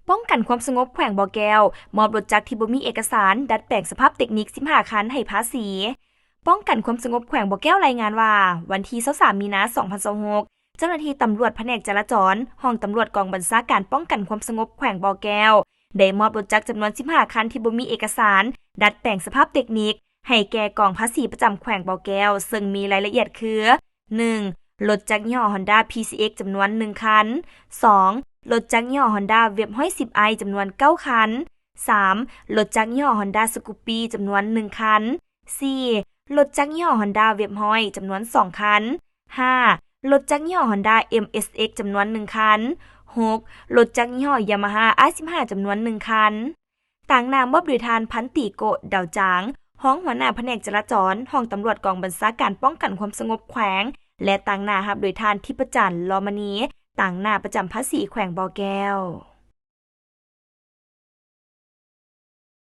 ປ້ອງກັນຄວາມສະຫງົບແຂວງບໍ່ແກ້ວ ມອບລົດຈັກທີ່ບໍ່ມີເອກະສານ ດັດແປງສະພາບເຕັກນິກ ສິບຫ້າຄັນ ໃຫ້ພາສີ. ປ້ອງກັນຄວາມສະຫງົບແຂວງບໍ່ແກ້ວລາຍງານວ່າ ວັນທີ ຊາວສາມ ມີນາ ສອງພັນຊາວຫົກ ເຈົ້າໜ້າທີ່ຕຳຫຼວດພະແນກຈະລາຈອນ ຫ້ອງຕຳຫຼວດກອງບັນຊາການປ້ອງກັນຄວາມສະຫງົບແຂວງບໍ່ແກ້ວ ໄດ້ມອບລົດຈັກຈຳນວນ ສິບຫ້າຄັນ ທີ່ບໍ່ມີເອກະສານ ດັດແປງສະພາບເຕັກນິກ ໃຫ້ແກ່ກອງພາສີປະຈຳແຂວງບໍ່ແກ້ວ ເຊິ່ງມີລາຍລະອຽດຄື ໜຶ່ງ ລົດຈັກຍີ່ຫໍ້ຮອນດ້າ ພີຊີເອັກ ຈຳນວນ ໜຶ່ງຄັນ, ສອງ ລົດຈັກຍີ່ຫໍ້ຮອນດ້າ ເວັບຮ້ອຍສິບໄອ ຈຳນວນ ເກົ້າຄັນ, ສາມ ລົດຈັກຍີ່ຫໍ້ຮອນດ້າ ສະກຸບປີ ຈຳນວນ ໜຶ່ງຄັນ, ສີ່ ລົດຈັກຍີ່ຫໍ້ຮອນດ້າ ເວັບຮ້ອຍ ຈຳນວນ ສອງຄັນ, ຫ້າ ລົດຈັກຍີ່ຫໍ້ຮອນດ້າ ເອັມເອັສເອັກ ຈຳນວນ ໜຶ່ງຄັນ, ຫົກ ລົດຈັກຍີ່ຫໍ້ຢາມາຮາ ອາສິບຫ້າ ຈຳນວນ ໜຶ່ງຄັນ. ຕາງໜ້າມອບໂດຍທ່ານ ພັນຕີ ໂກະ ດາວຈາງ ຮອງຫົວໜ້າພະແນກຈະລາຈອນ ຫ້ອງຕຳຫຼວດກອງບັນຊາການປ້ອງກັນຄວາມສະຫງົບແຂວງ ແລະ ຕາງໜ້າຮັບໂດຍທ່ານ ທິບປະຈັນ ລໍມະນີ ຕາງໜ້າປະຈຳພາສີແຂວງບໍ່ແກ້ວ.